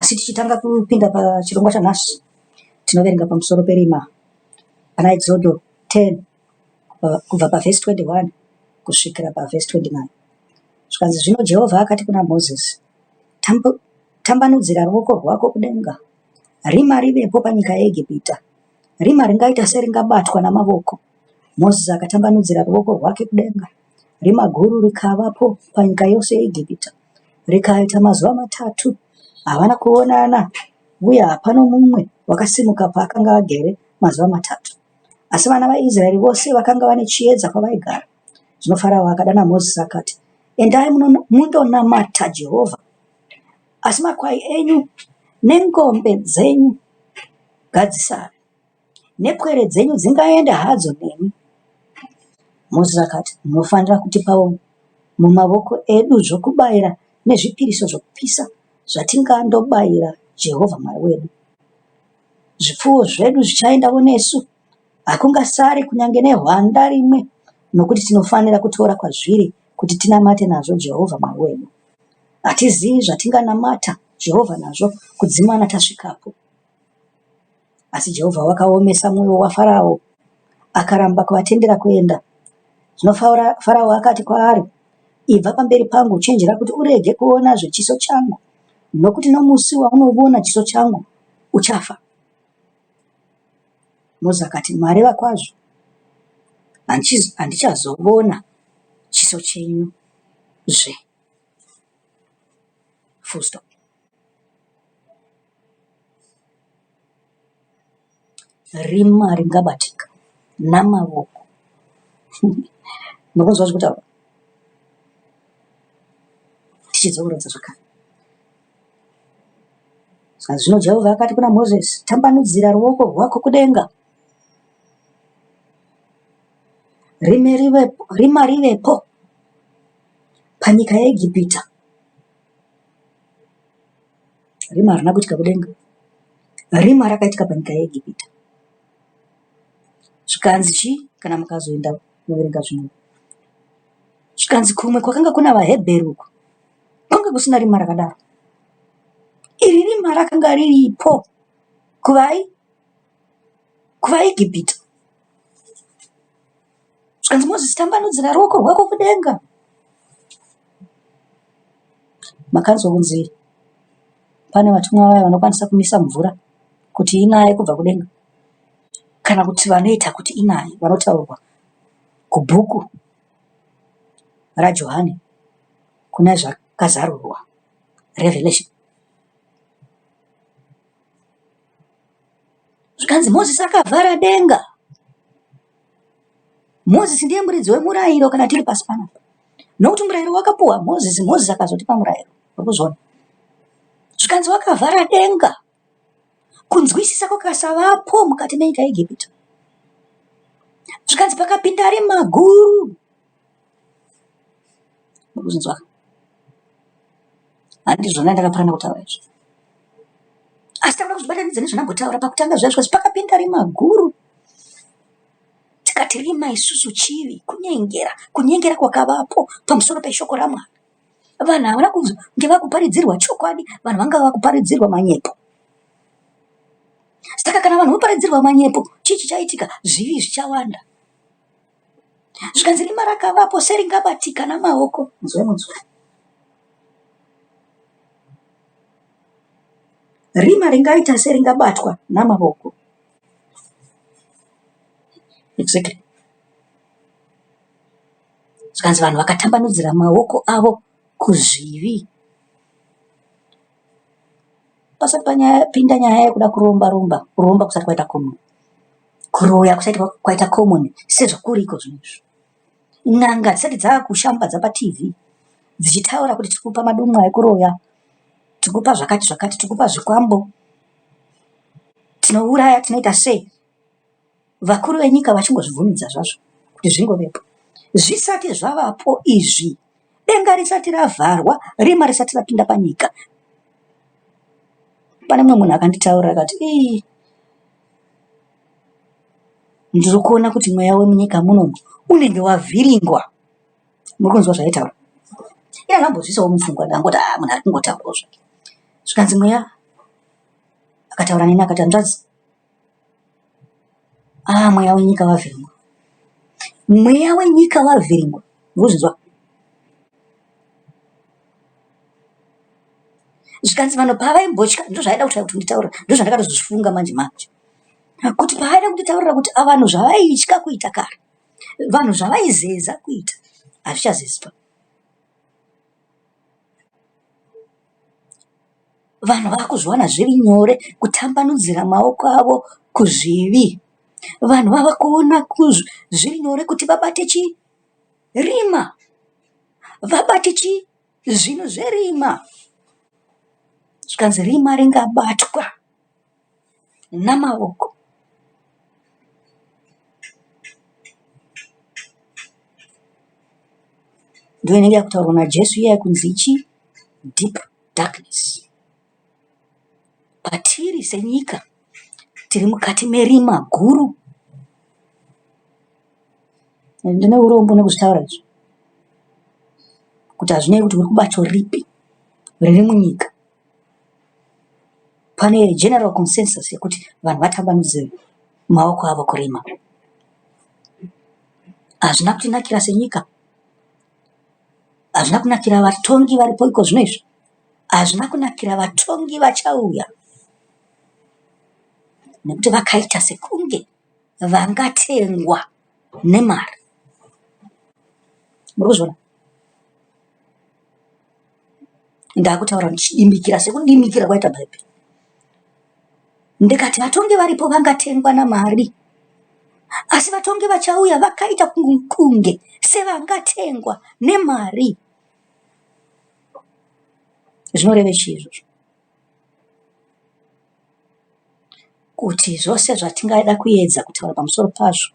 Asi tichitanga kupinda pachirongwa chanhasi, tinoverenga pamusoro perima pana Exodo 10 kubva pavhesi 21 kusvikira pavhesi 29. Zvikanzi, zvino Jehovha akati kuna Mozisi, Tambanudzira ruoko rwako kudenga, rima rivepo panyika yeEgipita, rima ringaita seringabatwa namavoko. Mozisi akatambanudzira ruoko rwake kudenga, rima guru rikavapo panyika yose yeEgipita, rikaita mazuva matatu. Havana kuonana, uye hapano mumwe wakasimuka paakanga agere mazuva matatu. Asi vana vaIsraeri vose vakanga vane chiedza kwavaigara. Zvino Farao akadana Mozisi akati, Endai mundonamata Jehovha, asi makwai enyu nengombe dzenyu ngadzisare, nepwere dzenyu dzingaenda hadzo nemi. Mozisi akati, Munofanira kutipawo mumavoko edu zvokubayira nezvipiriso zvokupisa zvatingandobayira Jehovha Mwari wedu. Zvipfuwo zvedu zvichaendavo nesu, hakungasari kunyange nehwanda rimwe, nokuti tinofanira kutora kwazviri kuti tinamate nazvo Jehovha Mwari wedu. Hatizivi zvatinganamata Jehovha nazvo kudzimana tasvikapo. Asi Jehovha wakaomesa mwoyo waFarao, akaramba kuvatendera kuenda. Zvino Farao akati kwaari, Ibva pamberi pangu, chenjera kuti urege kuonazve chiso changu, nokuti nomusi waunovona chiso changu uchafa. Mozisi akati, Mareva kwazvo, handichazovona chiso chenyu zve. Full stop. Rima ringabatika namavoko. Mukunzwa zviri kutaurwa? Tichidzokorodza zvakare. Saka zvino Jehovha akati kuna Mozisi, tambanudzira ruoko rwako kudenga, rime rivepo, rima rivepo panyika yeEgipita. Rima harina kuitika kudenga. Rima rakaitika panyika yeEgipita. Zvikanzi chii kana mukazoenda kunoverenga zvimwe. Zvikanzi kumwe kwakanga kuna vaHebheru uku kwanga kusina rima rakadaro. Iri rima rakanga riripo kuvai kuvaEgipita. Zvikanzi Mozisi tambanudzira ruoko rwako kudenga. Makanzwa kunzi pane vatumwa vaya vanokwanisa kumisa mvura kuti inaye kubva kudenga kana kuti vanoita kuti inaye vanotaurwa kubhuku raJohani kuna zvakazarurwa Revelation. Zvikanzi Mozisi akavhara denga. Mozisi ndiye muridzi wemurayiro kana tiri pasi panapa. Nokuti murayiro wakapuwa Mozisi, Mozisi akazotipa murayiro. Uri kuzviona? Zvikanzi wakavhara denga. Kunzwisisa kwakasavapo mukati menyika yeEgipita. Zvikanzi pakapinda rima guru. Muri kuzvinzwa? Handizvona ndakafanira kutaura izvi. Asi takuda kuzvibatanidza nezvandambotaura pakutanga zviya zvikanzi pakapinda rima guru. Tikati rima isusu chivi, kunyengera, kunyengera kwakavapo pamusoro peshoko raMwari. Vanhu havana kunge vakuparidzirwa chokwadi, vanhu vanga vakuparidzirwa manyepo. Saka kana vanhu voparidzirwa manyepo, chii chichaitika? Zvivi zvichawanda. Zvikanzi rima rakavapo seringabatika namaoko. Munzwe munzwe. Rima ringaita seringabatwa namavoko. Exactly. Zvikanzi vanhu vakatambanudzira maoko avo kuzvivi. Pasati panyaya pinda nyaya yekuda kuromba romba, kuromba kusati kwaita common. Kuroya kusati kwaita common sezvakuri iko zvino izvi. N'anga dzisati dzakushambadza paTV dzichitaura kuti tiri kupa madumwa ekuroya, tiri kupa zvakati zvakati, tiri kupa zvikwambo, tinouraya, tinoita sei. Vakuru venyika vachingozvibvumidza zvazvo kuti zvingovepo. Zvisati zvavapo izvi, denga risati ravharwa, rima risati rapinda panyika. Pane mumwe munhu akanditaurira akati, ii ndiri kuona kuti mweya wemunyika muno unenge wavhiringwa. Muri kunzwa zvaitaura? Iye akambozviisawo mupfungwa ndangoti ah munhu ari kungotaurawo zvake. Zvikanzi mweya Akataura neni akati hanzvadzi, ah mweya wenyika wavhiringwa. Mweya wenyika wavhiringwa. Murikuzvinzwa? Zvikanzi vanhu pavaimbotya ndozvaaida kuti kunditaurira ndozvandakatozozvifunga manje manje. Kuti paaida kunditaurira kuti vanhu zvavaitya kuita kare, vanhu zvavaizeza kuita hazvichazezwa. Vanhu vakuzviwana zviri nyore kutambanudzira maoko avo kuzvivi. Vanhu vava kuona zviri nyore kuti vabate chii? Rima. Vabate chii? Zvinhu zverima. Zvikanzi rima ringabatwa namaoko. Ndiyo inenge yakutaurwa naJesu iya yekunzi chii? Deep darkness. Patiri senyika tiri mukati merima guru. Ndine urombo nekuzvitaura izvi kuti hazvinei kuti uri kubato ripi riri munyika. Pane general consensus yekuti vanhu vatambanudze maoko avo kurima. Hazvina kutinakira senyika. Hazvina kunakira vatongi varipo iko zvino izvi. Hazvina kunakira vatongi vachauya nekuti vakaita sekunge vangatengwa nemari. Muri kuzviona? Ndakutaura ndichidimikira sekudimikira kwaita Bhaibheri. Ndikati vatongi varipo vangatengwa namari, asi vatongi vachauya vakaita kunge sevangatengwa nemari. Zvinoreve chii izvozvo? Kuti zvose zvatingada kuedza kutaura pamusoro pazvo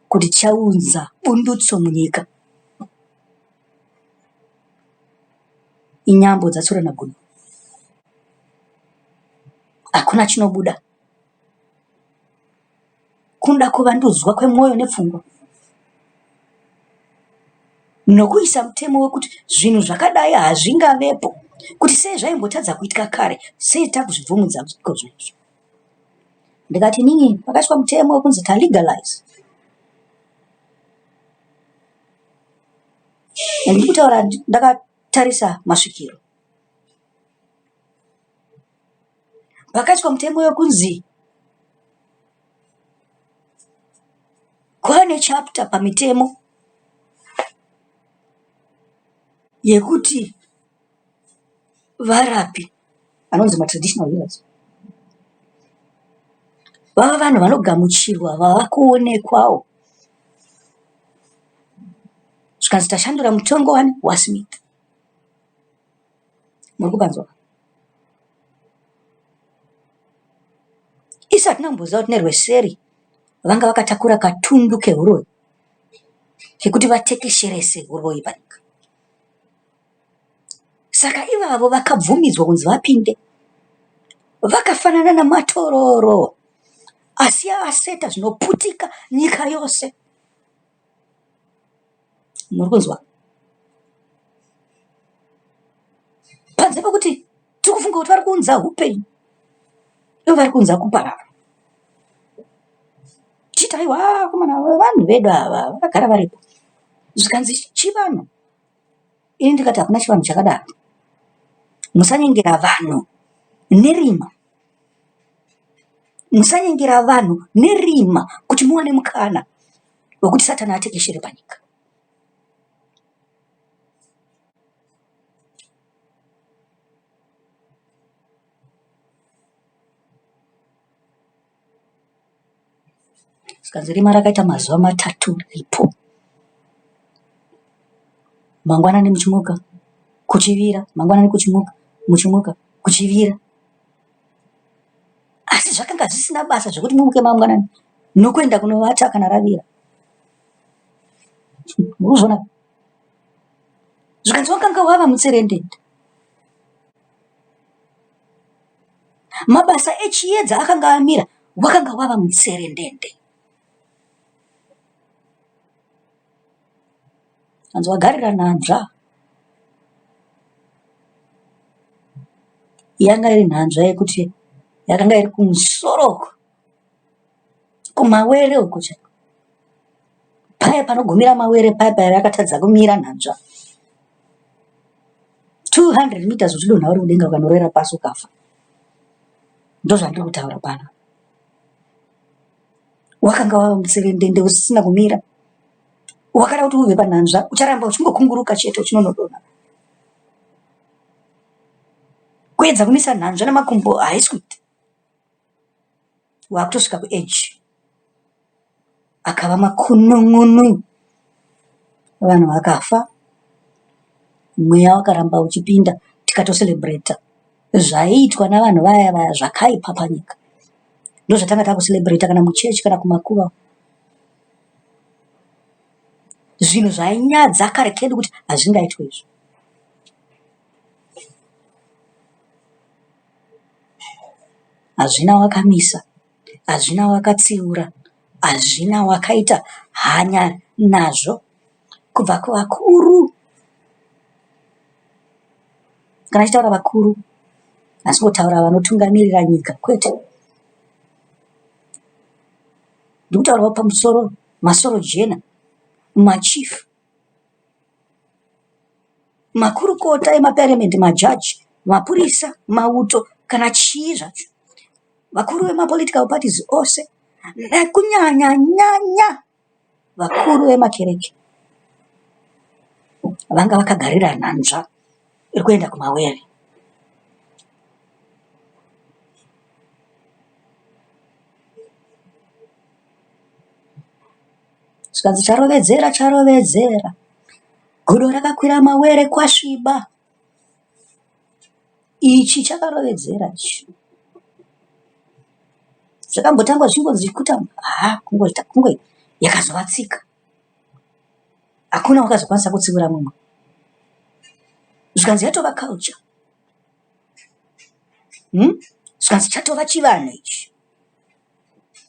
kuti tichaunza bundutso munyika, inyambo dzatsura nagudo. Hakuna chinobuda. Kunoda kuvandudzwa kwemwoyo nepfungwa. Nokuisa mutemo wekuti zvinhu zvakadai hazvingavepo. Kuti sei zvaimbotadza kuitika kare, sei takuzvibvumidza ikozvino izvi. Ndikati inini pakaiswa mutemo wekunzi talegalize. Ndiri kutaura ndakatarisa masvikiro. Pakaiswa mutemo wekunzi kwava nechapter pamitemo yekuti varapi vanonzi matraditional healers vava vanhu vanogamuchirwa vava kuonekwawo. Zvikanzi tashandura mutongo wani waSmith. Muri kupanzwa? Isu hatina kumboziva kuti nerweseri vanga vakatakura katundu kehuroyi kekuti vatekesherese huroyi panyika. Saka ivavo vakabvumidzwa kunzi vapinde vakafanana namatororo asi aseta zvinoputika nyika yose. Muri kunzwa? Panze pekuti tiri kufunga kuti vari kuunza hupenyu, ivo vari kuunza kuparara. Tichiti aiwa vakomana vanhu vedu ava vakagara varipo. Zvikanzi chivanhu. Ini ndikati hakuna chivanhu chakadaro. Musanyengera vanhu nerima. Musanyengera vanhu nerima kuti muwane mukana wekuti Satani atekeshere panyika. Zvikanzi rima rakaita mazuva matatu ripo. Mangwanani muchimuka kuchivira, mangwanani kuchimuka, muchimuka kuchivira. Asi zvakanga zvisina basa zvekuti mumuke mangwanani nokuenda kunovata kana ravira. Murikuzviona? Zvikanzi wakanga wava mutserendende. Mabasa echiedza akanga amira, wakanga wava mutserendende. Hanzi wagarira nhanzva. Yanga iri nhanzva yekuti Yakanga iri kumusoro uko, kumawere uko chaiko. Paya panogumira mawere paya paya yakatadza kumira nhanzva. 200 meters uchidonha uri mudenga ukanorera pasi ukafa. Ndozvandiri kutaura pano. Wakanga wava mutserendende usisina kumira. Wakada kuti ubve panhanzva ucharamba uchingokunguruka chete uchinonodonha. Kuedza kumisa nhanzva nemakumbo haisi kuita. Wakutosvika kuedge. Akava makunun'unu. Vanhu vakafa. Mweya wakaramba uchipinda tikatocelebrator zvaiitwa navanhu vaya vaya zvakaipa panyika. Ndozvatanga takucelebrator kana muchechi kana kumakuva. Zvinhu zvainyadza kare kedu kuti hazvingaitwe izvi. Hazvina wakamisa, hazvina wakatsiura, hazvina wakaita hanya nazvo kubva kuvakuru. Kana achitaura vakuru, haasi kutaura vanotungamirira nyika kwete. Ndikutaurawo pamusoro masoro jena, machief. Makurukota emaparamende, majaji, mapurisa, mauto kana chii zvacho. Vakuru vemapolitical parties ose nekunyanya nyanya vakuru vemakereke vanga vakagarira nhanzva iri kuenda kumawere. Zvikanzi charovedzera charovedzera gudo rakakwira mawere kwasviba. Ichi chakarovedzera ichi. Zvakambotangwa zvichingonzi kutamba haa kungoita kungoita yakazova tsika. Hakuna wakazokwanisa kutsiura mumwe. Zvikanzi yatova culture. Zvikanzi chatova chivanhu ichi.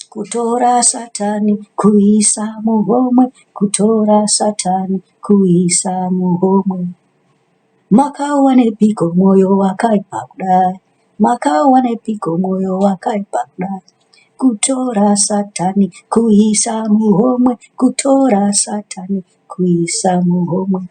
Kutora satani kuisa muhomwe, kutora satani kuisa muhomwe. Makawanepiko mwoyo wakaipa kudai? Makawanepiko mwoyo wakaipa kudai? Kutora satani kuisa muhomwe, kutora satani kuisa muhomwe.